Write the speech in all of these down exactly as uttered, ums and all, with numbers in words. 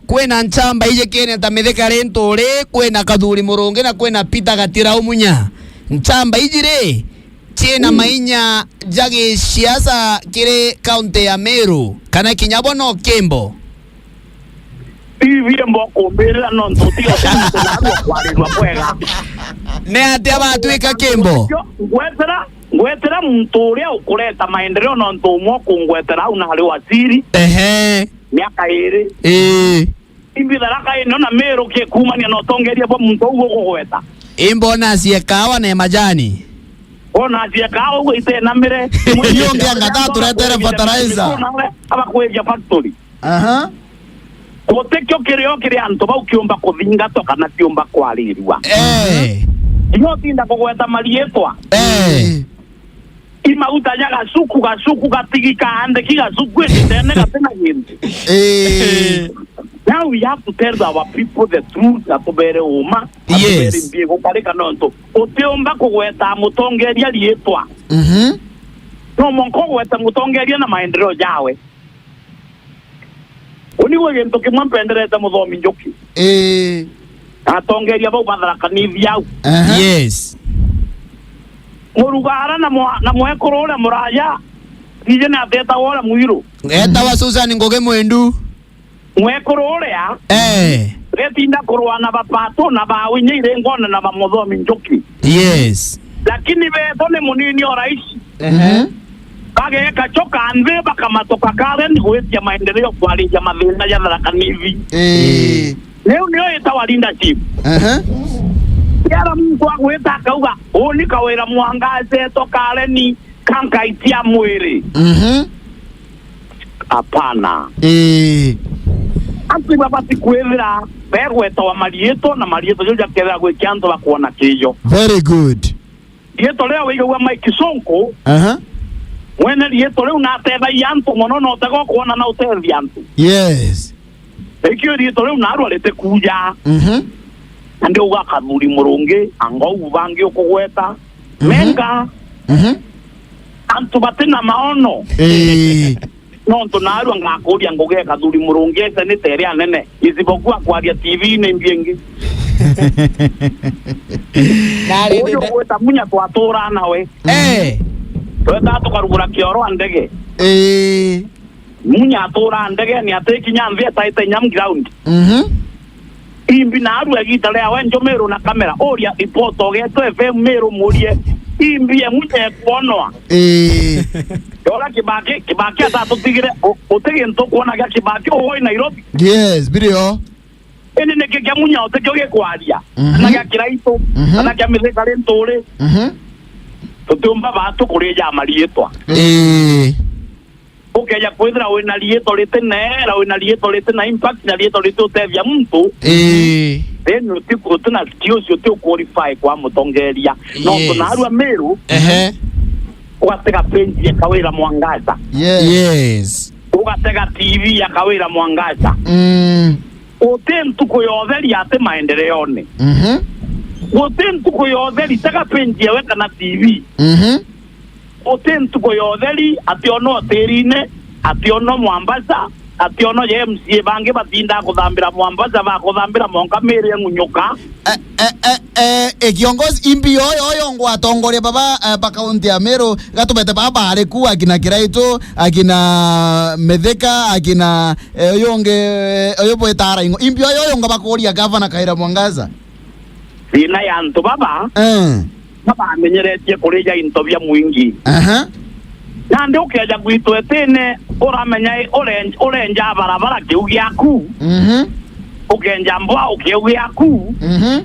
Kwina nchamba iji kene ta Mithika Linturi, kwina Kathuri Murungi na kwina Peter Gatirau Munya. Nchamba iji ri, ciina mainya ja giciaca kiri kaunti ya Meru, kana kinya bo no kimbo? Ti biembo kumbirira nontu ti o muntu narua kwarirua bwega. Ni atia batwika kimbo? Ngwetera, ngwetera muntu uria ukureta maendeleo nontu umwe ukungwetera au nari waziri. Ehe. Miaka iri. Ii. Imbi Tharaka ino na Meru kikumania na utongeria bwa muntu uu ukugweta. Imbo na acie kawa na majani. Ona acie kawa uu ite na mire. Iyo ngi anga taturetere fertilizer. Aba kweja factory. Aha. Gutikio kirio kiri antu bau kiumba kuthingatwa kana kiumba kwarirua. Eh. Iyo tinda kugweta marietwa. Eh. I mauta ja gacuku, gacuku, gatigi kaandiki, gacuku, itene gatina gintu. Eh. Now we have to tell our people the truth, na tubere uma, na tubere. Yes. Mbi gukarika nontu utiumba kugweta mutongeria riitwa. Mhm. No mwanka ugwete mutongeria na maendeleo jawe. Uni gwe gintu kimwe mpenderete muthomi Njuki. Ii. Atongeria bau ba Tharaka Nithi au. Aha. Yes. Murugara na mwa-, na mwekuru uria muraya, ije ni atetawa uria mwiru. Etawa Susan Ngugi Mwendu. Mwekuru uria, eh, getinda kurwa na bapatu na bawinya iringone na bamuthomi Njuki. Yes. Lakini beto ni munini o raisi. Ehe. Bageka choka nthi bakamatoka Karen gwitia maendeleo kwariria mathina ja Tharaka Nithi. Ii. Riu niyo itawa leadership. Ehe. Kiara muntu agwita akauga, uni Kawira Mwangaza eto Karen kankaitia mwiri. Mhm. Hapana. Ii. Antu babati kwithira begwetawa mariitwa na mariitwa jau jakethira gwikia antu bakwona kijo. Very good. Riitwa riria wigagua Mike Sonko, aha, mwene riitwa riu natethagia antu mono, na utega ukwona na utethia antu. Yes. Ikio riitwa riu narua ritikuja. Mhm. Na ndiuga Kathuri Murungi, anga uu bangi ukugweta. Mhm. Menga. Mhm. Antu batina maono. Ii. Nontu naarua ngakuria ngugi e Kathuri Murungi ete ni tere anene. Isipokuwa kwaria T V-ini imbi ingi. Nari uyu ndende- gwita Munya twatura nawe. Eh. Tweta tukarugura kioro a ndege. Ii. Munya atura ndegeni atikinya nthi etaite nyam ground. Mhm. Imbi naarua igita riawe njumiru na kamera, uria ripoti o Geto F M Meru murie, imbi e Munya ekwonwa. Ii. Yora Kibaki, Kibaki atatutigire, u-, uti gintu kwona gia Kibaki uwe Nairobi. Yes, birio. Ini niki kia Munya utikio gikwaria? Mhm. Kana gia Kiraitu, mhm, kana kia Mithika Linturi? Mhm. Tutiumba batu kurija mariitwa. Ii. Ukeja kwithira wina riitwa riti na era, wina riitwa riti na impact, na riitwa riti utethia muntu, ii, then uti-, uti na skills, uti u qualify kwa mutongeria. Nontu, yes, naarua Meru, ehe, ugatega page ya Kawira Mwangaza. Yes. Yes. Ugatega T V ya Kawira Mwangaza. Mm. Uti ntuku ya utheri ati maendeleone. Mhm. Uti ntuku ya utheri, tega page yawe kana T V. Mhm. Uti ntuku ya utheri, ati ono hotelini, ati ono Mwambasa, ati ono ya M C A bangi batindaa kuthambira Mwambasa, bakuthambira monka Meru eng'unyuka. Eh, eh, eh, eh, eh, kiongozi, imbi oyo, oyo ngwatongoria baba, eh, ba kaunti ya Meru, gatubete baba bari ku, akina Kiraitu, akina Mithika, akina, eh, uyu ungi, eh, uyu bwita Raing'o. Imbi oyo, oyo ngabakuria gavana Kawira Mwangaza. Thina ya antu baba, eh, babamenyeretie kurija into bia mwingi. Aha. Nandi ukeja gwitu etine, uramenya i-, uren-, urenja barabara kiu giaku. Mhm. Ukenja mbwa kiu giaku. Mhm.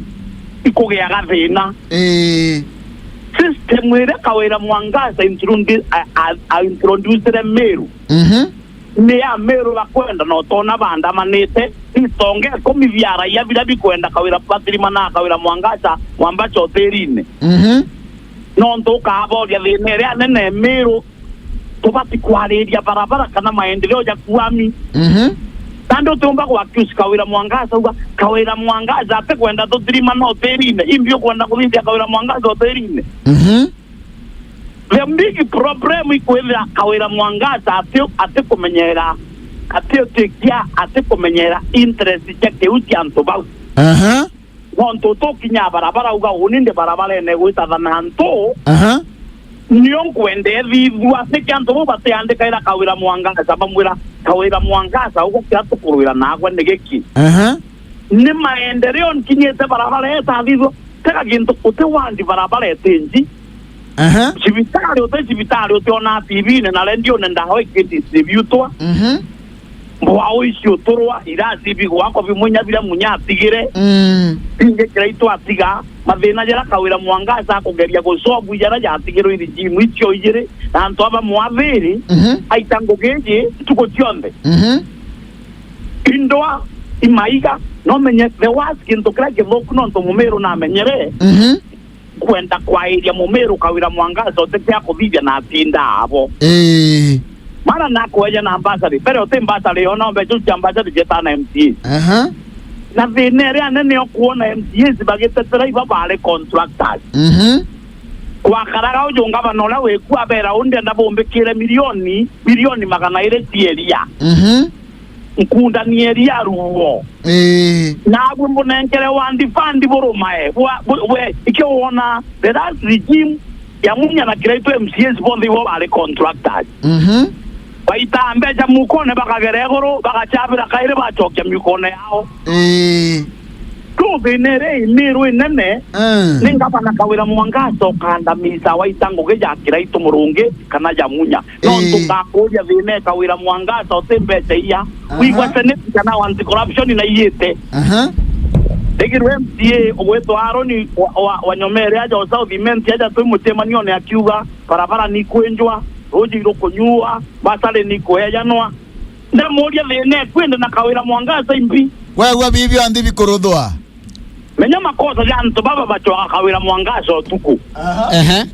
Ikugiaga thina. Ii. System iria Kawira Mwangaza introdu-, a, a, a introducire Meru. Mhm. Ni ya Meru bakwenda, na utona baandamanite, itonge ikumi bia raia biria bikwenda Kawira Patrick na Kawira Mwangaza Mwambasa hotelini. Mhm. Nontu ukaboria thina iria nene Meru, tubati kwariria barabara kana maendeleo ja kuami. Mhm. Nandi utiumba gwa accuse Kawira Mwangaza, uga, "Kawira Mwangaza atikwenda tutirima na hotelini." Imbi ukwenda kuthithia Kawira Mwangaza hotelini? Mhm. The big problem ikwithira Kawira Mwangaza ati, atikumenyera Ati utikia ati kumenyera interest cia kiu cia antu bau. Aha. Nontu tukinya barabara uga uni ndi barabarene gwita thana antu. Aha. Nio nkwende thithua, niki antu bau batiandikaira Kawira Mwangaza, bamwira, "Kawira Mwangaza, ugukia tukurwira nagwe ni giki?" Aha. Ni maendeleo nkinyite barabara etathithua, tega gintu uti wandi barabara etinji. Aha. Cibitari uti cibitari utiona T V-ini na rendione ndawa ikidistributwa. Mhm. Mbwao icio turwa, irasi bigwakwa bimwe nya biria Munya atigire. Mm. Bingi Kiraitu atiga, mathina jaria Kawira Mwangaza akugeria gucobu jaria jatigirwe iri jimu icio ijiri, na antu aba mwathiri, mhm, aita ngugi iji ntuku cionthe. Mhm. Indwa, imaiga, no menye the worst kintu kiria kithuku nontu Mumiru namenyere. Mhm. Kwenda kwairia Mumiru Kawira Mwangaza utikia kuthithia na atinda abo. Ii. Mana nakweja na mbasari. Mbere uti mbasari, ona mbeca cia mbasari cietana M C A. Aha. Na thina iria nene ukuona M C As bagitetera iba bari contractors. Mhm. Kwakaraga uju ngavana uria wiku abera undi enda bumbikire milioni, milioni magana iri cia iria. Mhm. Nkundanie ria ruo. Ii. Nagwe mbunenkere wandi fund burumae. Bwa, bu-, we, ikio wona, the last regime ya Munya na Kiraitu M C As bonthe ibo bari contractors. Mhm. Baita mbeca mukone bakagera iguru, bagacabira kairi bacokia miukone yao. Ii. Tu thina iri imiru inene, mm, ni ngavana Kawira Mwangaza ukandamiza waita ngugi ja Kiraitu Murungi kana ja Munya. Nontu, ii, ngakuria thina e Kawira Mwangaza uti mbeca iya. Aha. Wigua Senate kana anti corruption na iyite. Aha. Rigirwe M C A ugwitwa Aroni wa, wa, wa Nyomere aja o South Imenti aja twi mucemanione akiuga, "Barabara ni kwenjwa, ruji rukunyua, basari ni kuejanwa." Ndamuria thina ekwende na Kawira Mwangaza imbi. Wewe bibi anthi bikuruthwa. Menya makosa ja antu baba bacwaga Kawira Mwangaza utuku. Aha. Ehe.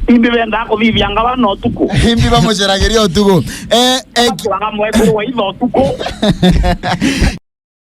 Imbi bendaa kuthithia ngavana utuku. Imbi bamuceragiria utuku. Eh, eh, ki- Bacwaga mwekuru wa itho utuku.